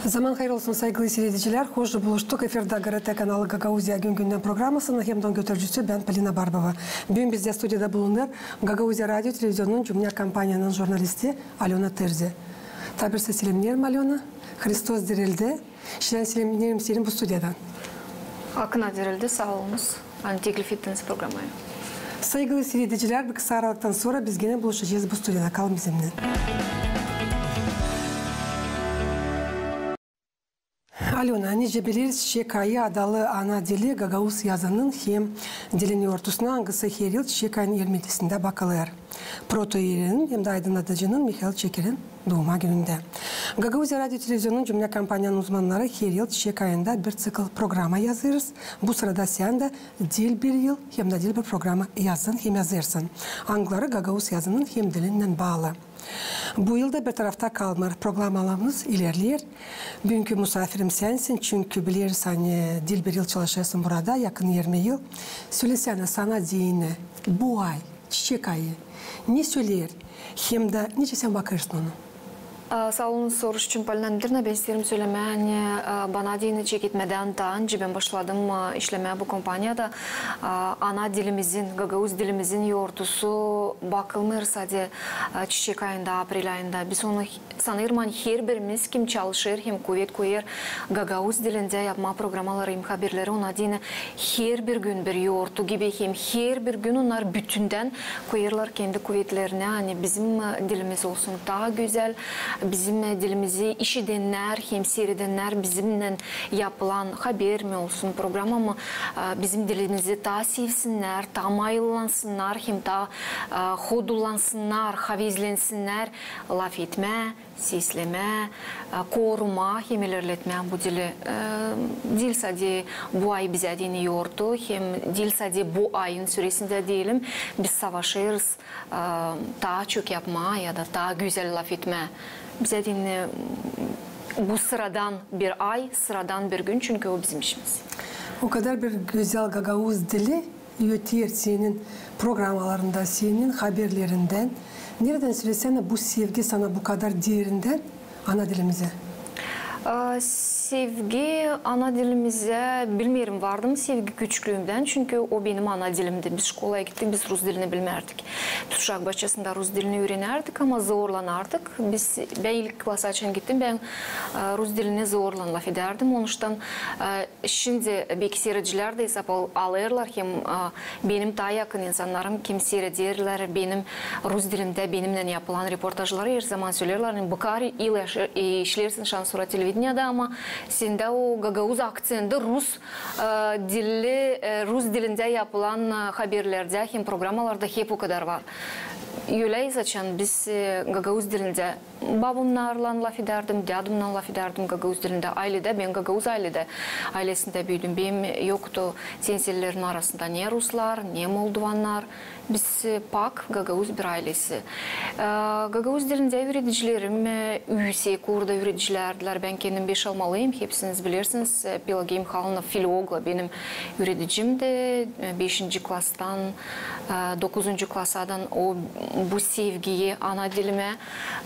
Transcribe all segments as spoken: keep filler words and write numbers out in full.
Zaman hayır olsun, saygılı siiredicilär. Hoş buluştuk. Efirdä GRT kanalı Gagauziya gün-gündän programasının hem dä onun götürücüsü bän, Polina Barbova. Büün bizdä studiyada bulunêr Gagauziya radio televizionunun cümnä kompaniyanın jurnalisti Alöna Terzi. Taa bir sä selämneerim, Alöna. Hristos dirildi. Şindän selämneerim seni bu studiyadan. Akın dirildi, saa olunuz, ani teklif ettiniz programayı. Saygılı siiredicilär, bir kısa aralıktan sora biz genä buluşacez bu studiyada. Kalın bizimnän. Alöna, nicä bileriz, Çiçek ayı adalı ana dili gagauz yazının hem dilin yortusuna, angısı her yıl çiçek ayının irmidisindä bakılêr. Proto-iirenin hem dä aydınnadıcının Mihail Çekerin duuma günündä. Gagauziya radio televizionunun cümnä kompaniyanın uzmannarı her yıl çiçek ayında bir ţikl programa yazêrız. Bu sırada sän dä diil bir yıl hem dä diil bir programa yazdın hem yazêrsın, angıları gagauz yazının hem dilinnän baalı. Bu yıl da bir tarafta kalmêêr, programalarımız ilerleer. Büünkü musafirim sänsin, çünkü bileriz, ani diil bir yıl çalışêrsın burada, yakın irmi yıl. Sölesänä, sana deyni bu ay, Çiçek ayı, ne söleer hem dä nicä sän bakêrsın ona? A, saa olun soruş için, Polina Dmitriyevna. Bän isteerim sölemää, ani, a, bana deyni çeketmedän taa öncä bän başladım, a, işlemää bu kompaniyada. A, ana dilimizin, gagauz dilimizin yortusu bakılmêêr sade, a, Çiçek ayında, aprel ayında. Biz onu, sanêrım, ani her birimiz, kim çalışêr hem kuvet koyêr gagauz dilindä yapmaa programaları hem haberleri, ona deyni her bir gün bir yortu gibi hem her bir gün onnar bütündän koyêrlar kendi kuvetlerinä, ani bizim, e, dilimiz olsun taa gözäl, bizim, e, dilimizi işidennär hem siiredennär bizimnän yapılan haber mi olsun, programa mı, e, bizim dilimizi taa sevsinnär, taa mayıllansınnar hem taa, e, hodullansınnar, havezlensinnär lafetmää, seslemää, e, korumaa hem ilerletmää bu dili. E, diil sade bu ay bizä deyni yortu, hem diil sade bu ayın süresindä deyelim, biz savaşêrız, e, taa çok yapmaa ya da taa gözäl lafetmää. Bizä deyni bu sıradan bir ay, sıradan bir gün, çünkü o bizim işimiz. O kadar bir gözäl gagauz dili öter senin programalarında, senin haberlerindän. Neredän, sölesänä, bu sevgi sana bu kadar derindän ana dilimizä? A, sevgi ana dilimizä, bilmeerim, vardı mı sevgi küçüklüümdän, çünkü o benim ana dilimdi. Biz şkolaya gittik, biz rus dilini bilmärdik. Biz uşak başçasında rus dilini üürenärdik, ama zorlanardık. Biz, bän ilk klasa açan gittim, bän, e, rus dilini zorlan lafedärdim. Onuştan, e, Şindi beki siiredicilär dä esap al-, alêrlar hem, a, benim taa yakın insannarım, kim siirederlär benim rus dilindä benimnän yapılan reportajları, her zaman söleerlär, ani bu kadar yıl yaşa-, e, işleersin şansora televideniedä, ama sendä o gagauz akţenti rus, e, dilli, e, rus dilindä yapılan, e, haberlerdä hem programalarda hep o kadar var. Ölä, açan biz, e, gagauz dilindä babamnarlan lafedärdim, dädumnan lafedärdim gagauz dilindä. Ayledä, bän gagauz ayledä, aylesindä büüdüm. Benim yoktu tensellerin arasında ne ruslar, ne moldovannar. Biz, e, pak gagauz bir aylesi. E, gagauz dilindä üüredicilerim, e, üüsek uurda üüredicilärdilär. Bän kendim beş almalıyım, hepsiniz bilersiniz. E, Pelagiya Mihalovna Filogla benim üüredicimdi. E, beşinci klastan, e, dokuzuncu klasadan o bu sevgiyi ana dilimä,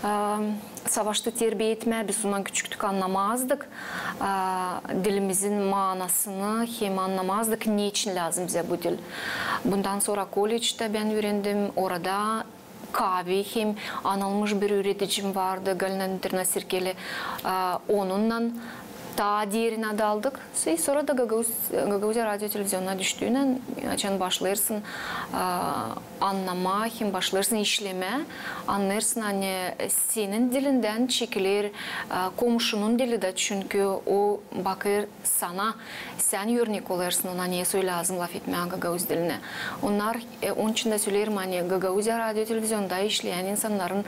e, savaştı terbiye etmää. Biz ondan küçüktük, annamazdık, e, dilimizin maanasını hem annamazdık, neçin lääzım bizä bu dil. Bundan sora kollectä bän üürendim, orada kavi hem anılmış bir üüredicim vardı, Galina Dmitriyevna Sirkeli, e, onunnan taa derinä daldık. Sora da Gagauz-, Gagauziya radio televizionuna düştüünän, açan başlêêrsın, a, annamaa hem başlêêrsın işlemää, annêêrsın, ani senin dilindän çekiler, a, komşunun dili dä, çünkü o bakêr sana, sän örnek olêrsın ona, nesoy lääzım lafetmää gagauz dilinä. Onnar E, onun için dä söleerim, ani Gagauziya radio televizionunda işleyän insannarın,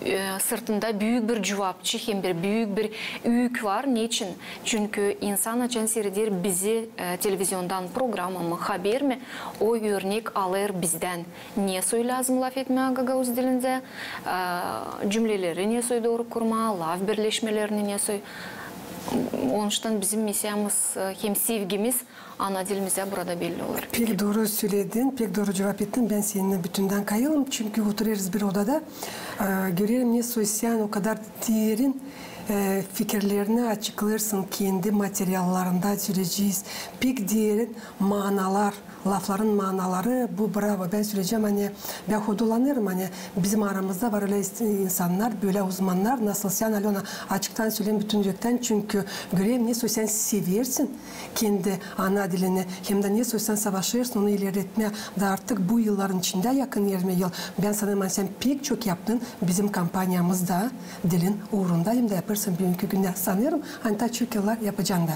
e, e, sırtında büük bir cuvapçı hem bir büük bir üük var. Neçin? Çünkü insan açan siireder bizi, e, televiziondan programa mı, haber mi, o örnek alêr bizdän. Nesoy lääzım lafetmää gagauz dilindä, e, cümleleri nesoy dooru kurmaa, laf birleşmelerini nesoy. Onuştan bizim misiyamız, e, hem sevgimiz ana dilimizä burada belli olêr. Pek dooru söledin, pek dooru cuvap ettin. Bän seninnän bütündän kayılım, çünkü oturêrız bir odada. E, görerim, nesoy sän o kadar derin E, fikirlerini açıklêêrsın kendi materiallarında, söleyecez. Pek derin manalar, lafların manaları, bu bravo. Bän söleyecäm, ani bän hodulanêrım, ani bizim aramızda var ölä is-, insannar, bölä uzmannar, nasıl sän, Alöna, açıktan söleyim bütün ürektän, çünkü görerim, nesoy sän seversin kendi ana dilini, hem dä nesoy sän savaşêrsın onu ilerletmää. Da artık bu yılların içindä, yakın irmi yıl, bän sanêrım, ani sän pek çok yaptın bizim kompaniyamızda, dilin uurunda, hem dä yapêrsın büünkü gündä. Sanêrım, ani taa çok yıllar yapacan da.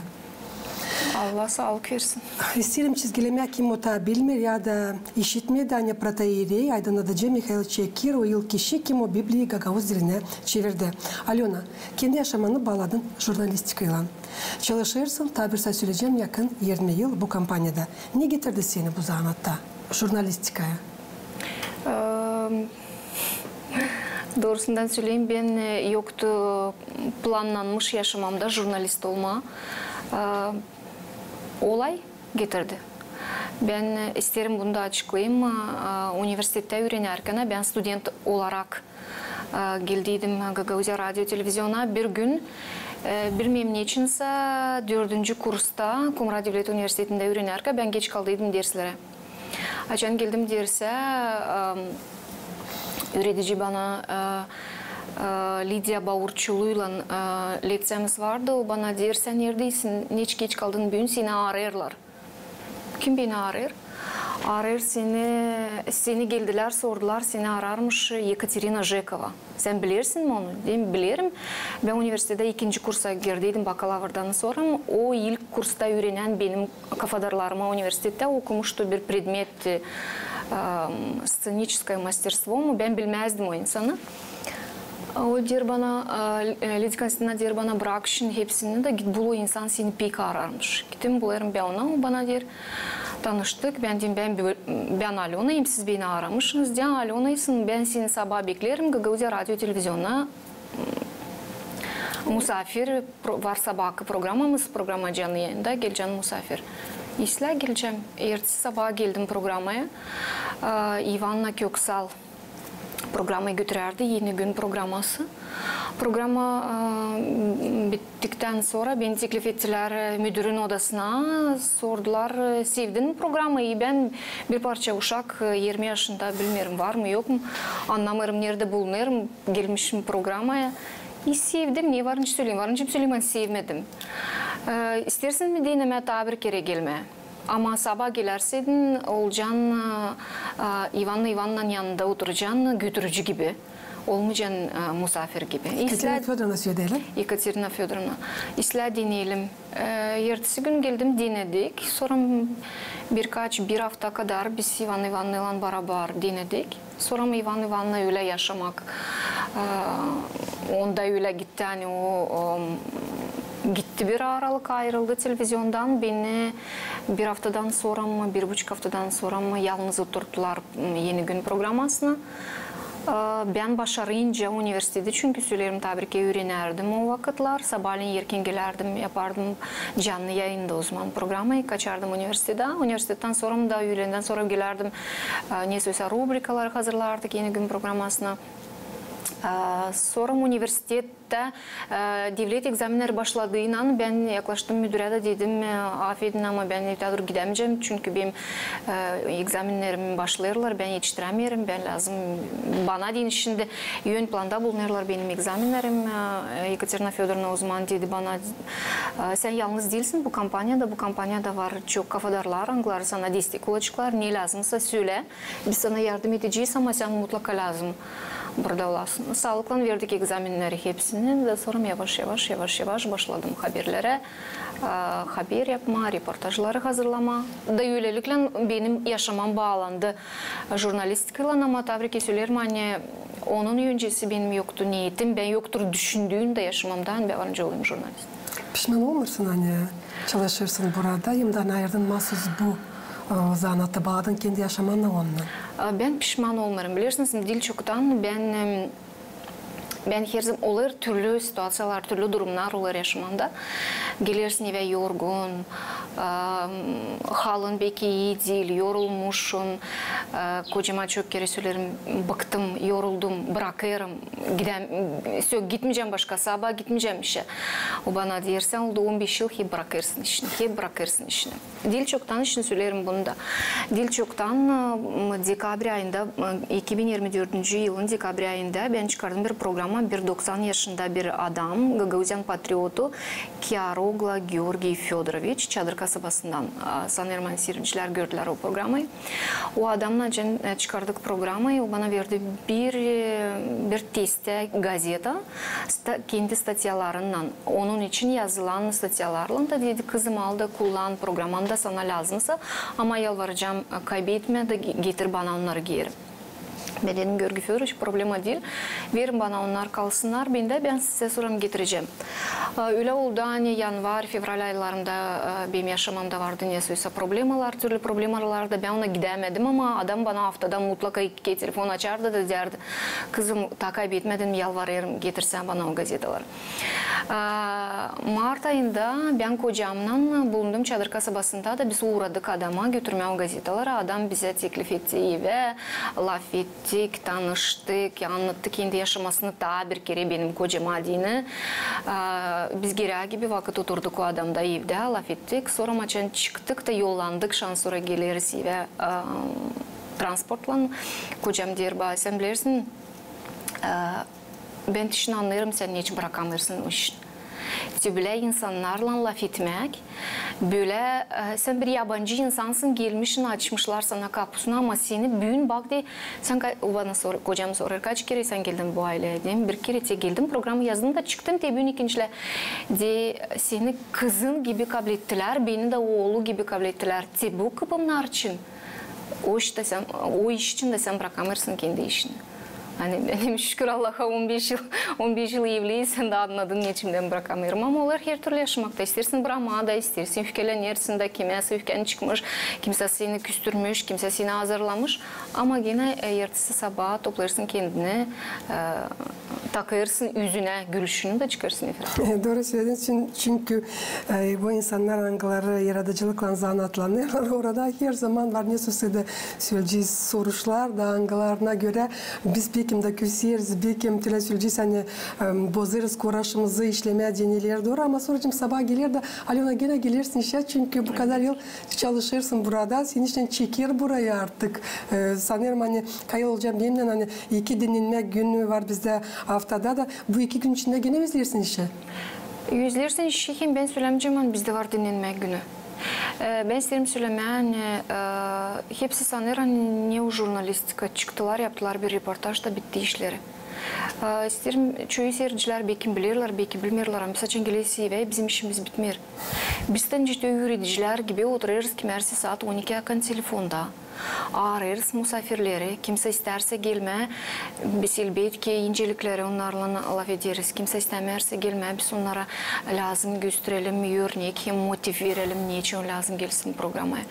Allah saalık versin. İsteerim çizgilemää, kim o taa bilmeer ya da işitmedi, ani protoierey, aydınnadıcı Mihail Çekir, o ilk kişi, kim o Bibliyayı gagauz dilinä çevirdi. Alöna, kendi yaşamanı baaladın jurnalistikaylan. Çalışêrsın, taa bir saa söleyecäm, yakın irmi yıl bu kompaniyada. Ne getirdi seni bu zanaatta, jurnalistikaya? Eee, doorusundan söleyim, bän, e, yoktu plannanmış yaşamamda jurnalist olmaa. Eee, olay getirdi. Bän, e, isteerim bunu da açıklayım. Eee, universitettä üürenärkän, bän student olarak, e, geldiydim Gagauziya radio televiziona. Bir gün, e, bilmeerim neçinsä, dördüncü kursta, Kumra devlet universitetindä üürenärkän, bän geç kaldıydım derslerä. Açan geldim dersä, em, üüredici bana, e, e, Lidiya Baurçuluylan, e, lekţiyamız vardı. O bana deer: "Sän neredäysin? Neçin geç kaldın büün? Seni aarêêrlar." Kim beni aarêêr? Aarêêr seni, seni geldilär, sordular, seni aararmış Ekaterina Jekova. Sän bilersin mi onu? Deerim, bilerim. Bän universitetä ikinci kursa girdiydim, bakalavrdan sora. O ilk kursta üürenän benim kafadarlarıma universitettä okumuştu bir predmet, e, sţeniçeskoye masterstvo mu? Bän bilmäzdim o insanı. O deer bana, e, Lidiya Konstantinovna deer bana: "Brak şindi hepsini dä, git bul, o insan seni pek aararmış." Gittim, bulêrım bän ona, o bana deer, tanıştık. Bän deerim: "Bän, bän Alönayım, siz beni aaramışsınız." "Deer, Alönaysın, bän seni sabaa bekleerim Gagauziya radio televizionuna, m, musaafir, pro-, var sabaakı programamız, programa canlı yayında, gelecän musaafir." İslää, gelecäm. Ertesi sabaa geldim programaya. E, İvanna Köksal programayı götürärdi, Eni gün programası. Programa, e, bittiktän sora beni teklif ettilär, e, müdürün odasına, sordular, e, "Sevdin mi programayı?" Bän bir parça uşak, e, irmi yaşında, bilmeerim, var mı, yok mu, annamêêrım, neredä bulunêrım, gelmişim programaya. E, sevdim, ne var nicä söleyim, var nicä söleyim, ani sevmedim. E, "İsteersin mi denemää taa bir kerä gelmää? Ama sabaa gelärsän, olacan, e, e, İvanna İvannanın yanında oturacan götürücü gibi. Olmayacan, e, musaafir gibi." Ekaterina Födorovna söleyelim. Ekaterina Födorovna. İslää, deneyelim. E, ertesi gün geldim, denedik. Sora birkaç, bir afta kadar biz İvanna İvannaylan barabar denedik. Sora İvanna İvannanaylan ölä yaşamak, e, onda ölä gitti, ani o, o, gitti bir aralık, ayırıldı televiziondan. Beni bir aftadan sora mı, bir buçuk aftadan sora mı yalnız oturttular, m, Eni gün programasına. E, bän başarınca universiteti, çünkü, söleerim, taa bir kerä üürenärdim o vakıtlar. Sabaalän erkän gelärdim, yapardım canlı yayında o zaman programayı, kaçardım universitetä. Universitettän sora da üülendän sora gelärdim, e, nesoy rubrikalar hazırlardık Eni gün programasına. E, sora universitetä, e, devlet egzamenneri başladıynan bän yaklaştım müdürä dä dedim, e, "Afedin, ama bän evdä dur gidämeyecäm, çünkü benim, e, egzamennerim başlêêrlar, bän etiştirämeerim, bän lääzım, bana deyni şindi ön planda bulunêrlar benim egzamennerim." E, Ekaterina Födorovna o zaman dedi bana, e, "Sän yalnız diilsin bu kompaniyada, bu kompaniyada var çok kafadarlar, angıları sana destek olaceklar, ne lääzımsa sölä, biz sana yardım edecez, ama sän mutlaka lääzım burada olasın." Saalıklan verdik egzamenneri hepsini da sora yavaş-yavaş, yavaş-yavaş başladım haberlerä, e, haber yapmaa, reportajları hazırlamaa. Da ölelikle benim yaşamam baalandı jurnalistikaylan, ama taa bir kerä söleerim, ani onun öncesi benim yoktu niyetim, bän yoktur düşündüüm dä yaşamamda, ani bän var nicä olayım jurnalist. Pişman olmêêrsın, ani çalışêrsın burada, hem dä, ani ayırdın maasuz bu, e, zanaatı, baaladın kendi yaşamanı onunnan? E, bän pişman olmêêrım. Bilersiniz mi, diil çoktan bän, em, Bän her zaman olêr türlü situaţiyalar, türlü durumnar olêr yaşamamda. Gelersin evä yorgun, e, halın beki ii diil, yorulmuşsun. E, kocama çok kerä söleerim, bıktım, yoruldum, brakêrım, gidäm, sök, gitmeycäm başka, sabaa gitmeycäm işä. O bana deer, sän oldu on beş yıl hep brakêrsın işini, hep brakêrsın işini. Diil çoktan için söleerim bunu da. Diil çoktan, e, dekabr ayında, e, iki bin irmi dördüncü yılın dekabr ayında bän çıkardım bir programa, bir doksan yaşında bir adam, gagauzian patriotu, Kiarogla Georgiy Födoroviç, Çadır kasabasından, e, sanêrım, ani seyircilär gördülär o programayı. O adamnan, e, çıkardık programayı, o bana verdi bir, e, bir testtä gazeta, sta-, kendi statyalarınnan, onun için yazılan statyalarlan da dedi, kızım, al da kullan programanda sana lääzımsa, ama yalvaracam, e, kaybetmä da ge-, getir bana onnarı geeri. Bän dedim, Georgiy Födoroviç, problema diil, verin bana onnar, kalsınnar bendä, bän sizä sora getirecäm. E, ölä oldu, ani yanvar, fevral aylarında, e, benim yaşamamda vardı nesoysa problemalar, türlü problemalar da, bän ona gidämedim, ama adam bana aftada mutlaka iki kerä telefon açardı da deerdi, kızım, taa kaybetmedin, yalvarêrım, getir sän bana o gazetaları. E, mart ayında bän kocamnan bulundum Çadır kasabasında da biz uuradık adama götürmää o gazetaları. Adam bizä teklif etti evä, lafettik, tanıştık, annaddı kendi yaşamasını taa bir kerä benim kocama deyni. E, biz geerä gibi vakıt oturduk o adamda evdä, lafettik. Sora maçan çıktık da yollandık, şansora geleriz evä, e, transportlan. Kocam deer bana, sän bilersin, e, bän te şindi annêêrım, sän neçin brakamêêrsın o işi. Te bölä insannarlan lafetmäk, bölä, e, sän bir yabancı insansın, gelmişsin, açmışlar sana kapusunu, ama seni büün bak de, sän ka-, o bana sor-, kocam sorêr, kaç kerä sän geldin bu ayleyä? Deerim, bir kerä te geldim, programayı yazdım da çıktım, te büün ikincilä. De, seni kızın gibi kablettilär, beni dä oolu gibi kablettilär. Te bu kıpımnar için o iş için dä sän, o iş için dä sän brakamêêrsın kendi işini. Ani benim, şükür Allaha, on beş yıl, on beş yıl evliyiz, sän dä annadın, neçin bän brakamêêrım. Ama olêr hertürlü yaşamakta. İsteersin brakmaa da, isteersin üfkelenersin dä, kimsä üfkän çıkmış, kimsä seni küstürmüş, kimsä seni azarlamış. Ama genä, e, ertesi sabaa toplêêrsın kendini, e, takêrsın üzünä gülüşünü da çıkêrsın efirä. E, dooru söledin, çün-, çünkü, e, bu insannar, angıları yaradıcılıklan zanaatlanêrlar, orada her zaman var nesoysa da söleyecez soruşlar da, angılarına görä biz bekim dä küseeriz, bekim, tölä söleyecez, ani, e, bozêrız kuraşımızı işlemää deyni, dooru, ama sora sabaa geler dä, Alöna, genä gelersin işä, çünkü bu kadar yıl çalışêrsın burada, seni iştän çeker buraya artık. E, sanêrım, ani kayıl olacam benimnän, ani iki dinnenmäk günü var bizdä aftada da. Bu iki gün içindä genä üzülersin işä? Üzülersin işä, hem bän sölämeycäm, ani bizdä var dinnenmäk günü. E, bän isteerim sölemää, ani, e, hepsi sanêr, ani ne o jurnalistika, çıktılar, yaptılar bir reportaj da bitti işleri. E, isteerim, çoyu seyircilär bekim bilärlär, bekim bilmeerlär, ama biz açan geleriz evä, bizim işimiz bitmeer. Biz dä nicä üüredicilär gibi oturêrız kimärsi saat on iki akan telefonda. Aarêêrız musaafirleri, kimsä istärsä gelmää, biz elbetki incelikleri onnarlan lafederiz. Kimsä istämärsä gelmää, biz onnara lääzım gösterelim örnek hem motiv verelim, neçin lääzım gelsin programaya.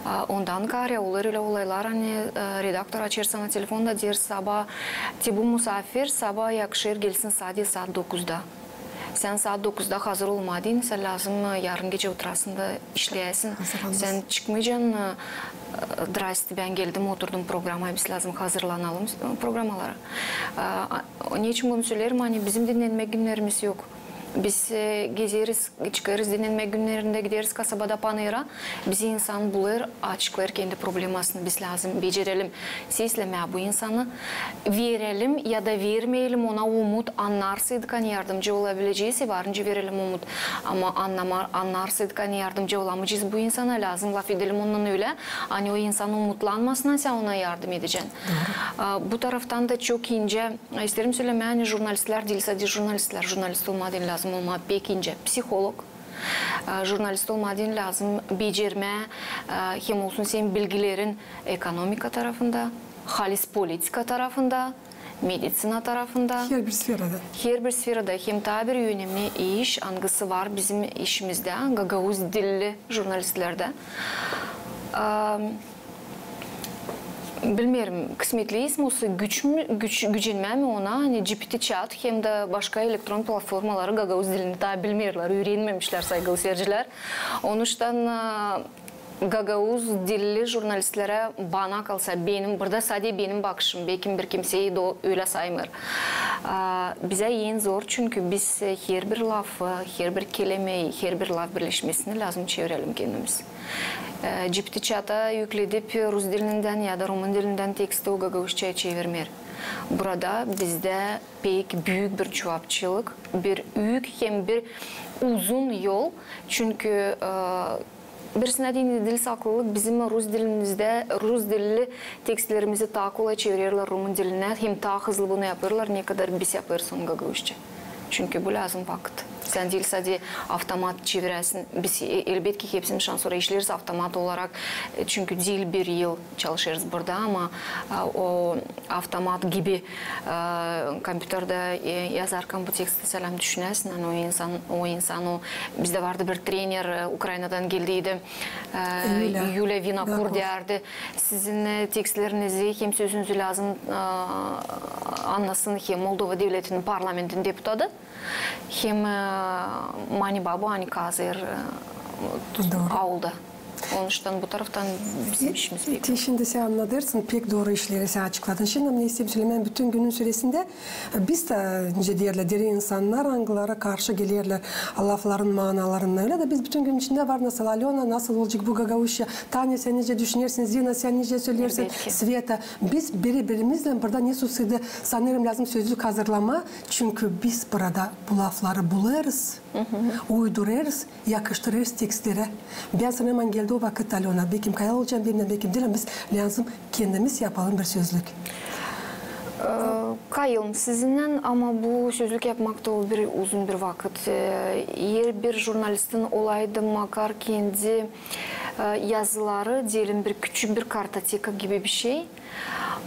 A, ondan kaarä olêr ölä olaylar, ani, e, redaktor açêr sana telefon da deer: sabaa, te bu musaafir sabaa yakışêr gelsin sade saat dokuzda. Sän saat dokuzda hazır olmadın, sän lääzım, e, yarın gecä oturasın da işleyäsin. Sän çıkmaycan, e, e, zdrasti, bän geldim, oturdum programaya, biz lääzım hazırlanalım, e, programalara. E, a, neçin bunu söleerim, ani bizim dinnenmäk günnerimiz yok. Biz, e, gezeriz, çıkêrız dinnenmäk günnerindä, gideriz kasabada panera. Bizi insan bulêr, açıklêêr kendi problemasını, biz lääzım becerelim seslemää bu insanı, verelim ya da vermeyelim ona umut, annarsaydık, ani yardımcı olabilecez, varınca verelim umut. Ama annama-, annarsaydık, ani yardımcı olamayacez bu insana, lääzım lafedelim ondan ölä, ani o insan umutlanmasın, ani sän ona yardım edecän. A, bu taraftan da çok incä, isteerim sölemää, ani jurnalistlär diil sade jurnalistlär, jurnalist olmaa deyni lääzım olmaa pek incä psiholog. A, jurnalist olmaa deyni lääzım becermää, a, hem olsun senin bilgilerin ekonomika tarafında, halis politika tarafında, meditsina tarafında. Herbir sferada. Herbir sferada. Hem taa bir önemli iş, angısı var bizim işimizdä, gagauz dilli jurnalistlerdä. A, Bilmeerim, kısmetli ismi olsa, güç mü, güç, gücenmää mi ona, ani G P T çat hem dä başka elektron platformaları gagauz dilini taa bilmeerlär, üürenmemişlär, saygılı seyircilär. Onuştan, e, gagauz dilli jurnalistlerä, bana kalsa, benim, burada sade benim bakışım, bekim bir kimsey dä ölä saymêêr. A, bizä en zor, çünkü biz, e, herbir lafı, herbir kelimeyi, herbir laf birleşmesini lääzım çevirelim kendimiz. E, G P T çata ükledip rus dilindän ya da rumın dilindän teksti o gagauzçaya çevirmeer. Burada bizdä pek büük bir cuvapçılık, bir üük hem bir uzun yol. Çünkü, e, birisinä deyni dil saklılık, bizim rus dilimizdä, rus dilli tekstlerimizi taa kolay çevirerlär rumın dilinä, hem taa hızlı bunu yapêrlar, ne kadar biz yapêrız onu gagauzça. Çünkü bu lääzım vakıt. Sän diil sade avtomat çeviräsin. Biz, e, elbetki, hepsimiz şansora işleeriz avtomat olarak, e, çünkü diil bir yıl çalışêrız burada, ama, e, o avtomat gibi, e, kompyuterdä, e, yazarkan bu teksti, sän lääzım düşünäsin, ani o insan, o insan, o, bizdä vardı bir trener, e, Ukrainadan geldiydi, e, Yuliya Vinokur, deyärdi, sizin, e, tekstlerinizi hem sözünüzü lääzım, e, annasın hem Moldova devletinin parlamentin deputatı, hem, e, mani babu, ani kazêr, e, aulda. Onuştan bu taraftan bizim işimiz pek. Te şindi sän annadêrsın, pek dooru işleri sän açıkladın. Şindi ne isteerim sölemää, bütün günün süresindä, e, biz dä, nicä deerlär, diri insannar, angıları karşı gelerlär lafların manalarına. Ölä dä biz bütün gün içindä var nasıl Alöna, nasıl olacek bu gagauzça, Tanya, sän nicä düşünersin, Zina, sän nicä söleersin, Sveta. Biz biri-birimizlän burada ne susaydı, sanêrım, lääzım sözlük hazırlamaa, çünkü biz burada bu lafları bulêrız, uydurêrız, yakıştırêrız tekstlerä. Bän sanêrım, ani geldi o vakıt, Alöna, bekim kayal olacam bendän, bekim diil, ama biz lääzım kendimiz yapalım bir sözlük. E, kayalım sizinnän, ama bu sözlük yapmak da o bir uzun bir vakıt. E, herbir jurnalistin olaydı makar kendi, e, yazıları, deyelim, bir küçük bir kartoteka gibi bir şey.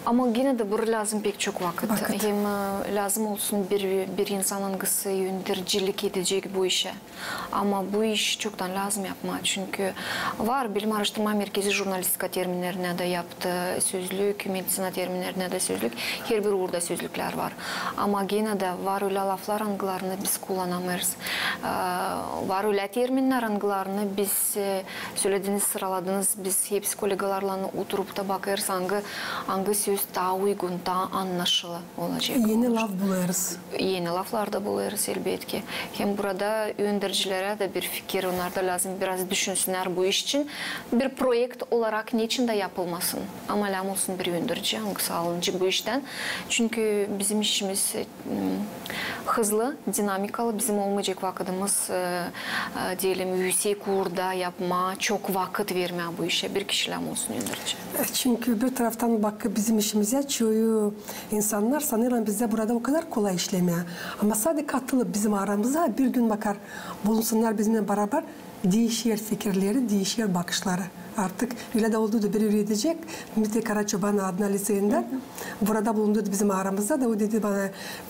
Ama genä dä bura lääzım pek çok vakıt. Hem, e, lääzım olsun bir, bir insan, angısı öndercilik edecek bu işä. Ama bu iş çoktan lääzım yapmaa, çünkü var Bilim aaraştırma merkezi jurnalistika terminnerinä dä yaptı sözlük, medisina terminnerinä dä sözlük, herbir uurda sözlüklär var. Ama genä dä var ölä laflar, angılarını biz kullanamêêrız. E, var ölä terminnär, angılarını biz, e, sölediniz, sıraladınız, biz hepsi kolegalarlan oturup da bakêrız, angı, angı söz taa uygun, taa annaşılı olacek. Eni laf bulêrız. Eni laflar da bulêrız, elbetki. Hem burada öndercilerä dä bir fikir, onnar da lääzım biraz düşünsünnär bu iş için. Bir proekt olarak neçin dä yapılmasın. Ama lääzım olsun bir önderci, angısı alınacek bu iştän. Çünkü bizim işimiz, e, hızlı, dinamikalı, bizim olmayacek vakıdımız, e, e, deyelim, üüsek uurda yapmaa, çok vakıt vermää bu işä. Bir kişi lääzım olsun önderci. E, çünkü bir taraftan bak, bizim işimizä çoyu insannar sanêrlar, bizdä burada o kadar kolay işlemää. Ama sade katılıp bizim aramıza bir gün bakar bulunsunnar bizimnän barabar, diişer fikirleri, diişer bakışları. Artık ölä dä oldu da bir üüredecek, Dmitriy Karaçoban adına liţeyindä. Burada bulundu da bizim aramızda da, o dedi bana,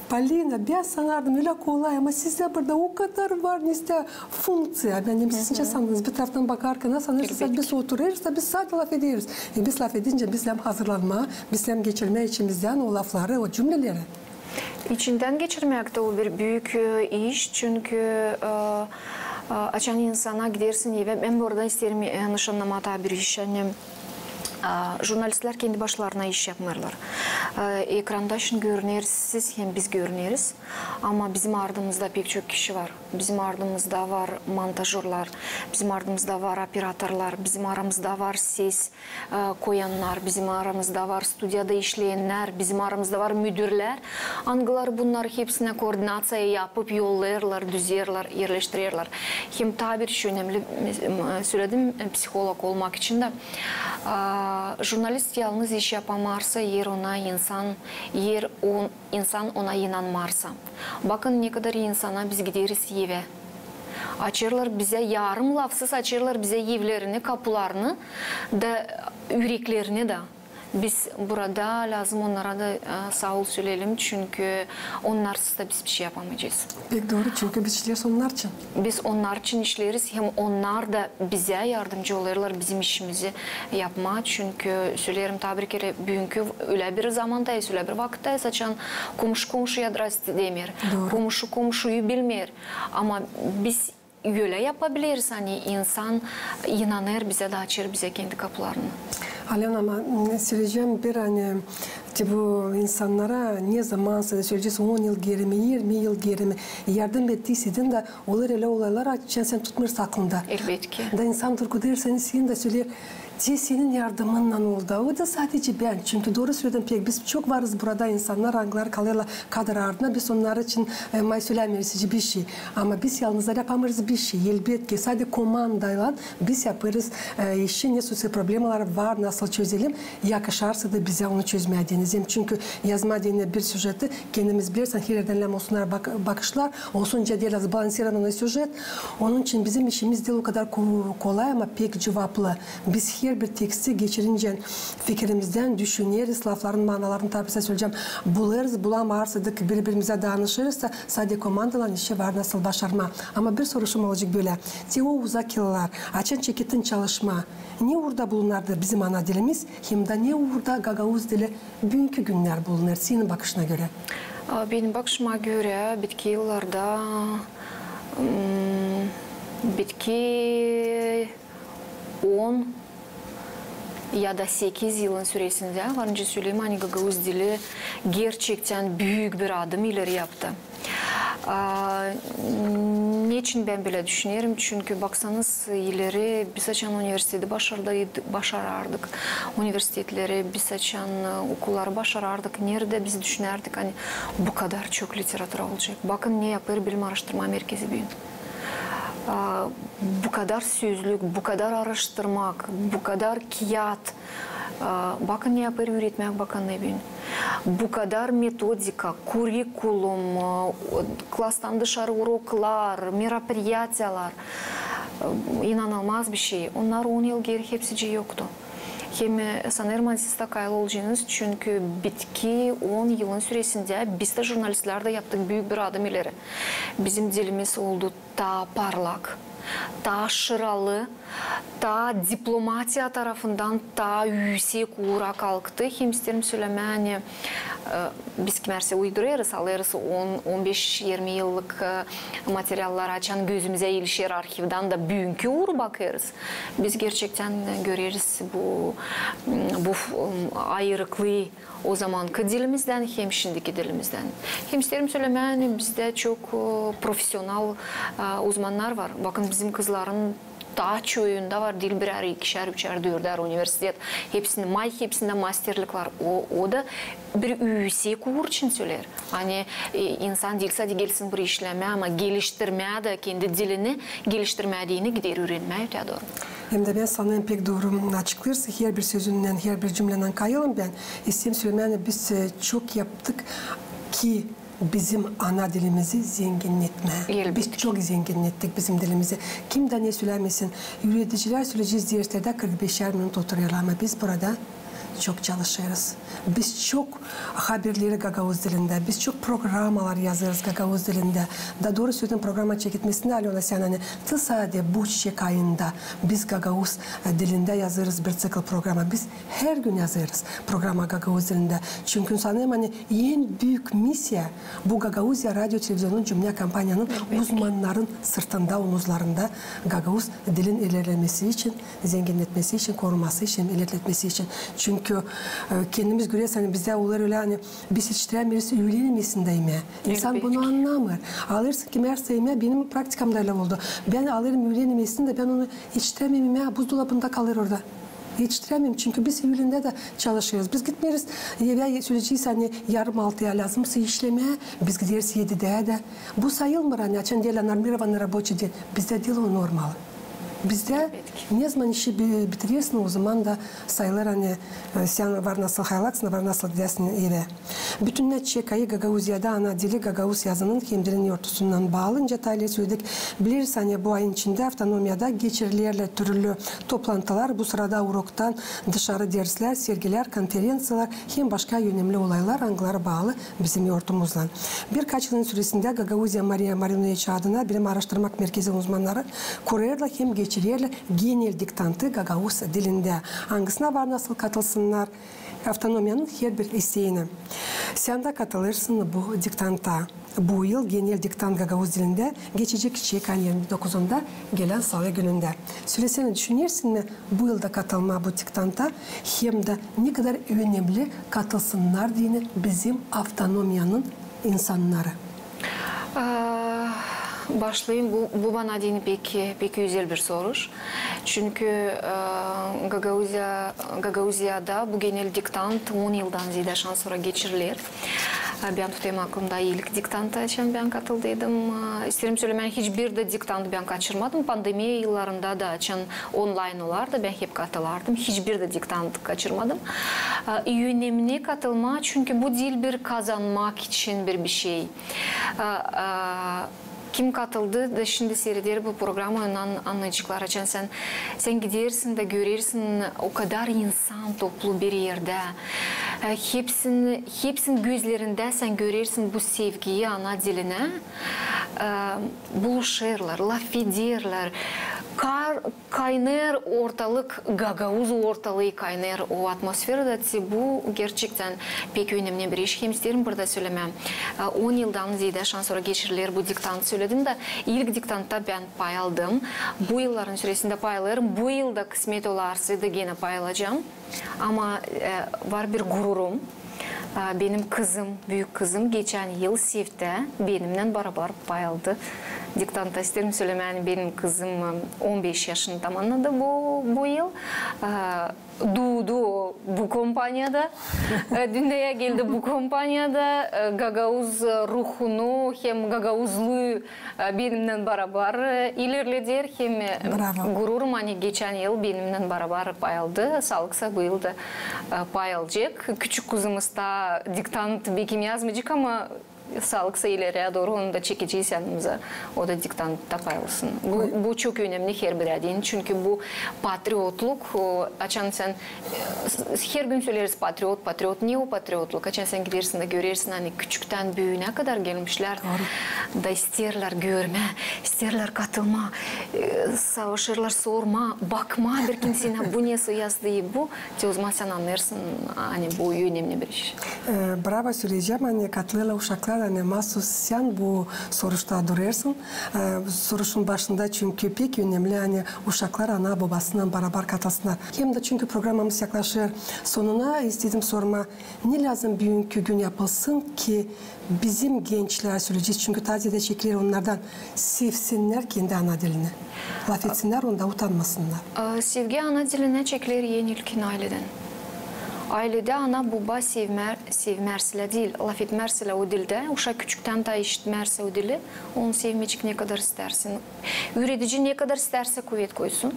Polina, bän sanardım ölä kolay, ama sizdä burada o kadar var, ne isteer funkţiya. Bän dedim, siz nicä sandınız, bir taraftan bakarkan sanêrsınız, biz oturêrız da biz sade lafederiz. E, biz lafedincä biz lääzım hazırlanmaa, biz lääzım geçirmää içimizdän o lafları, o cümleleri. İçindän geçirmäk dä o bir büük, e, iş, çünkü, e, e, açan insana gidersin evä, bän burada isteerim, e, nışannamaa taa bir iş, ani, e, jurnalistlär kendi başlarına iş yapmêêrlar. E, ekranda şindi görüneriz siz hem biz görüneriz, ama bizim ardımızda pek çok kişi var. Bizim ardımızda var montažörlar, bizim ardımızda var operatorlar, bizim aramızda var ses e, koyannar, bizim aramızda var studiyada işleyennär, bizim aramızda var müdürlär, angıları bunnarı hepsinä koordinaţiya yapıp yollêêrlar, düzerlär, erleştirerlär. Hem taa bir şey önemli, m-, söledim, e, psiholog olmak için dä. A, jurnalist yalnız iş yapamêêr sa, eer ona insan, eer o insan ona inanmêêr sa. Bakın, ne kadar insana biz gideriz evä. Açêrlar bizä, yarım lafsız açêrlar bizä evlerini, kapularını da, üreklerini dä. Biz burada lääzım onnara da, e, saa ol söleyelim, çünkü onnarsız da biz bişey yapamayacez. Pek dooru, çünkü biz işleeriz onnar için. Biz onnar için işleeriz, hem onnar da bizä yardımcı olêrlar bizim işimizi yapmaa, çünkü söleerim, taa bir kerä, büünkü ölä bir zamandayız, ölä bir vakıttayız, açan komşu komşuya drast demeer, komşu komşuyu bilmeer. Ama biz ölä yapabileriz, ani insan inanêr bizä da açêr bizä kendi kapularını. Alena, ama, m, söleyecäm bir, ani, te bu insannara ne zamansa da söleyecez, on yıl geeri mi, irmi yıl geeri mi, yardım ettiysän dä, olêr ölä olaylar, açan sän tutmêêrsın aklında. Elbetki. Da insan durgudêr seni, seni dä söleer, te senin yardımınnan oldu. O da sadecä bän. Çünkü dooru söledin pek. Biz çok varız burada insannar, angıları kalêrlar kadr ardına. Biz onnar için, e, may sölämeeriz hiç bir şey. Ama biz yalnızlar yapamêêrız bir şey. Elbetki, sade komandaylan biz yapêrız, e, işi, ne sosyal problemalar var, nasıl çözelim, yakışarsa da bizä onu çözmää deyni. Hem çünkü yazmaa deyni bir süjeti, kendimiz bilersin, her erdän lääzım olsun bak-, bakışlar, olsun diil balansirovanıy süjet. Onun için bizim işimiz diil o kadar ko-, kolay, ama pek cuvaplı. Biz herbir teksti geçirincä fikirimizdän düşüneriz, lafların manalarını, tabii, söleyecäm, bulêrız, bulamêêrsak da biri-birimizä danışêrız da, sade komandalan işi var nasıl başarmaa. Ama bir soruşum olacek bölä. Te o uzak yıllar, açan çekettin çalışmaa, ne uurda bulunardı bizim ana dilimiz, hem dä ne uurda gagauz dili büünkü günnär bulunêr, senin bakışına görä? A, benim bakışıma görä, bitki yıllarda, m, bitki on ya da sekiz yılın süresindä, var nicä söleyim, ani gagauz dili gerçektän büük bir adım ileri yaptı. A, neçin bän bölä düşünerim? Çünkü baksanız, ileri biz açan universiteti başardı-, başarardık, universitetleri biz açan, e, okulları başarardık, neredä biz düşünärdik, ani bu kadar çok literatura olacek. Bakın, ne yapêr Bilim aaraştırma merkezi büün. A, bu kadar sözlük, bu kadar aaraştırmak, bu kadar kiyat. A, bakın, ne yapêr Üüretmäk bakannıı büün. Bu kadar metodika, kurikulum, e, klastan dışarı uroklar, meropiriyatiyalar. E, inanılmaz bir şey. Onnar on yıl geeri hepsicii yoktu. Hem, e, sanêrım, ani siz taa kayıl olacênız, çünkü bitki on yılın süresindä biz dä, jurnalistlär dä, yaptık büük bir adım ileri. Bizim dilimiz oldu taa parlak, taa şıralı, taa diplomatiya tarafından taa üüsek uura kalktı. Hem isteerim sölemää, ani, e, biz kimär sä uydurêrız, alêrız on, on beş, irmi yıllık, e, materialları, açan gözümüzä ilişer arhivdän da büünkü uur bakêrız. Biz gerçektän göreriz bu, bu, m, ayırıklıı o zamankı dilimizdän hem şindiki dilimizdän. Hem isteerim sölemää, ani bizdä çok, e, profesional, e, uzmannar var. Bakın, bizim kızların taa çoyunda var diil birär, ikişär, üçär, dördär universitet. Hepsindä, may hepsindä masterliklar. O, o da bir üüsek uur için söleer. Ani, e, insan diil sade gelsin burayı işlemää, ama geliştirmää dä, kendi dilini geliştirmää deyni gider üürenmää öteyä dooru. Hem dä bän sana pek dooru açıklêêrsın, herbir sözünnän, herbir cümnännän kayılım bän. İsteerim sölemää, ani biz, e, çok yaptık ki bizim ana dilimizi zenginnetmää. Biz çok zenginnettik bizim dilimizi. Kim dä ne sölämesin, üüredicilär, söleyicilär derslerdä kırk beşär minut oturêrlar, ama biz burada çok çalışêrız. Biz çok haberleri gagauz dilindä, biz çok programalar yazêrız gagauz dilindä. Da dooru söleyim, programa çeketmesindä, Alena, sän, ani, diil sade bu çiçek ayında biz gagauz, e, dilindä yazêrız bir ţikl programa. Biz hergün yazêrız programa gagauz dilindä. Çünkü sanêrım, ani en büük missiya bu Gagauziya radio televizionun cümnä kompaniyanın uzmannarın sırtında, omuzlarında gagauz dilin ilerlemesi için, zenginnetmesi için, koruması için, ilerletmesi için. Çünkü, e, kendimiz göreriz, ani bizdä olêr ölä, ani biz etiştirämeeriz üülen imesindä imää. İnsan bunu annamêêr. Alêrsın kimär sä imää, benim praktikamda ölä oldu. Bän alêrım üülen imesini dä, bän onu etiştirämeerim imää, buzdolabında kalêr orada. Etiştirämeerim, çünkü biz üülendä dä çalışêrız. Biz gitmeeriz evä, söleyecez, ani yarım altıya lääzımsa işlemää, biz gideriz edidä dä. Bu sayılmêêr, ani açan deerlär нормированный рабочий день. Bizdä diil o normal. Bizdä ne zaman işi bi-, bitirersin, o zaman da sayılêr, ani, e, sän var nasıl hayalaksın, var nasıl gidäsin evä. Bütünnä çekayı Gagauziyada ana dili gagauz yazının hem dilin yortusunnan baalı nicä taalii söledik. Bileriz, ani bu ayın içindä avtonomiyada geçirilerlär türlü toplantılar, bu sırada uroktan dışarı derslär, sergilär, konferenţiyalar hem başka önemli olaylar, angıları baalı bizim yortumuzlan. Birkaç yılın süresindä Gagauziya Mariya Marinoviç adına bilim aaraştırmak merkezin uzmannarı kurêrlar hem geçirerlär genel diktantı gagauz dilindä, angısına var nasıl katılsınnar avtonomiyanın herbir isteeni. Sän dä katılêrsın bu diktanta. Bu yıl genel diktant gagauz dilindä geçecek çekayın irmi dokuzunda, gelän salı günündä. Sölesänä, düşünersin mi bu yıl da katılmaa bu diktanta, hem dä ne kadar önemli katılsınnar deyni bizim avtonomiyanın insannarı? Aa, başlayım. Bu, bu bana deyni pek, pek özel bir soruş. Çünkü, aa, Gagauziya, Gagauziyada bu genel diktant on yıldan zeedä şansora geçiriler. Aa, bän tutêrım aklımda ilk diktanta, açan bän katıldıydım. Aa, isteerim sölemää, hiçbir dä diktant bän kaçırmadım. Pandemiya yıllarında da, açan onlayn olardı, bän hep katılardım. Hiçbir dä diktant kaçırmadım. Aa, önemli katılmaa, çünkü bu diil bir kazanmak için bir, bir şey. Aa, aa, kim katıldı da şindi siireder bu programayı, onnar annayaceklar. Açan sän, sän gidersin da görersin, o kadar insan toplu bir erdä. Aa, hepsinin, hepsinin gözlerindä sän görersin bu sevgiyi ana dilinä. Aa, buluşêrlar, lafederlär. Kar-, kaynêêr ortalık, gagauz ortalıı kaynêêr o atmosferada. Te bu gerçektän pek önemli bir iş. Hem isteerim burada sölemää. Aa, on yıldan zeedä şansora geçiriler bu diktant, söledim da, ilk diktantta bän pay aldım. Bu yılların süresindä pay alêrım. Bu yıl da, kısmet olarsa, da genä pay alacam. Ama, e, var bir gururum. Aa, benim kızım, büük kızım geçän yıl SEFTtä benimnän barabar pay aldı diktantta. İsteerim sölemää, ani benim kızım, e, on beş yaşını tamannadı bu, bu yıl. Aa, duudu o bu kompaniyada. E, dünneyä geldi bu kompaniyada. E, gagauz ruhunu hem gagauzluu e, benimnän barabar, e, ilerleder hem, e, gururum, ani geçän yıl benimnän barabar pay aldı. Saalıksa bu yıl da, e, pay alacek. Küçük kızımız taa diktant bekim yazmayacek, ama saalıksa ileriyä dooru onu da çekecez yanımıza. O da diktantta pay alsın. Bu, bu çok önemli herbirä deyni, çünkü bu patriotluk, o, açan sän Her gün söleriz: patriot, patriot. Ne o patriotluk? Açan sän gidersin da görersin, ani küçüktän büünä kadar gelmişlär da isteerlär görmää, isteerlär katılmaa, e, savaşêrlar sormaa, bakmaa bir kimseynän, bu ne soyazdı bu. Te ozaman sän annêêrsın, ani bu önemli bir iş. E, bravo, söleyecäm, ani katılêrlar uşaklar, ani maasuz sän bu soruşta durêrsın. E, soruşun başında, çünkü pek önemli, ani uşaklar ana-bobasınnan barabar katılsınnar. Hem dä çünkü programamız yaklaşêr sonuna, istedim sormaa, ne lääzım büünkü gün yapılsın ki bizim gençlär, söleyecez, çünkü taa zeedä çekiler onnardan, sevsinnär kendi ana dilini, lafetsinnär onda, utanmasınnar. E, sevgi ana dilinä çekiler en ilkin ayledän. Ayledä ana-boba sevmär, sevmärsilär diil, lafetmärsilär o dildä, uşak küçüktän taa işitmärsä o dili, onu sevmeyecek, ne kadar istärsän. Üüredici ne kadar istärsä kuvet koysun,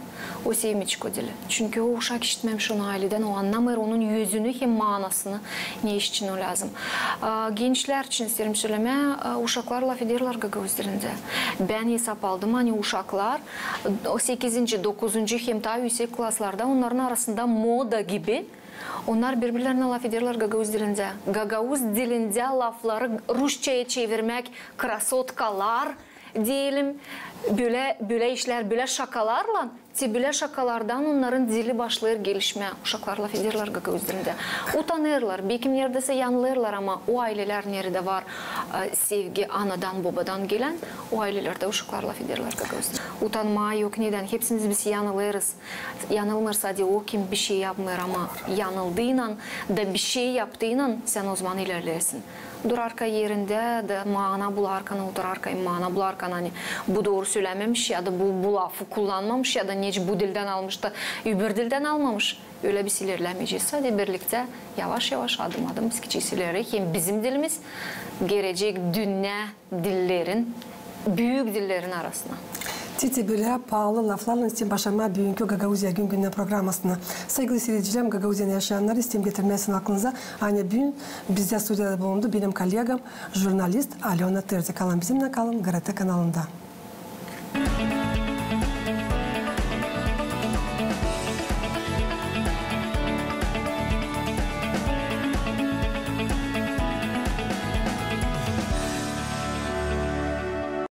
o sevmeyecek o dili. Çünkü o uşak işitmämiş onu ayledän, o annamêêr onun özünü hem maanasını, ne için o lääzım. A, gençlär için isteerim sölemää, a, uşaklar lafederlär gagauz dilindä. Bän esap aldım, ani uşaklar, o sekizinci, dokuzuncu hem taa üüsek klaslarda onnarın arasında moda gibi, onnar biri-birlerinä lafederlär gagauz dilindä. Gagauz dilindä lafları rusçaya çevirmäk, krasotkalar, deyelim, bölä, bölä işlär, bölä şakalarlan, te bölä şakalardan onnarın dili başlêêr gelişmää. Uşaklar lafederlär gagauz dilindä. Utanêrlar, bekim neredäsä yanılêrlar, ama o aylelär, neredä var, e, sevgi anadan, bobadan gelän, o aylelerdä uşaklar lafederlär gagauz dilindä. Utanmaa yok. Nedän? Hepsimiz biz yanılêrız. Yanılmêêr sade o, kim bişey yapmêêr, ama yanıldıynan da bişey yaptıynan sän ozaman ilerleersin. Durarka erindä da maana bularkan, oturarka maana bularkan, ani bu dooru sölämemiş, ya da bu, bu lafı kullanmamış, ya da neçin bu dildän almış da öbür dildän almamış. Ölä biz ilerlämeyecez. Sade birliktä, yavaş-yavaş, adım-adım biz gidecez ileri. Hem bizim dilimiz girecek dünnä dillerin, büük dillerin arasına. İştä bölä paalı laflarlan isteerim başlamaa büünkü Gagauziya gün-gündän programasını. Saygılı siiredicilerim, Gagauziyanı yaşayannarı isteerim getirmää sizin aklınıza, ani büün bizdä studiyada bulundu benim kollegam, jurnalist Alöna Terzi. Kalın bizimnän, kalın GRT kanalında.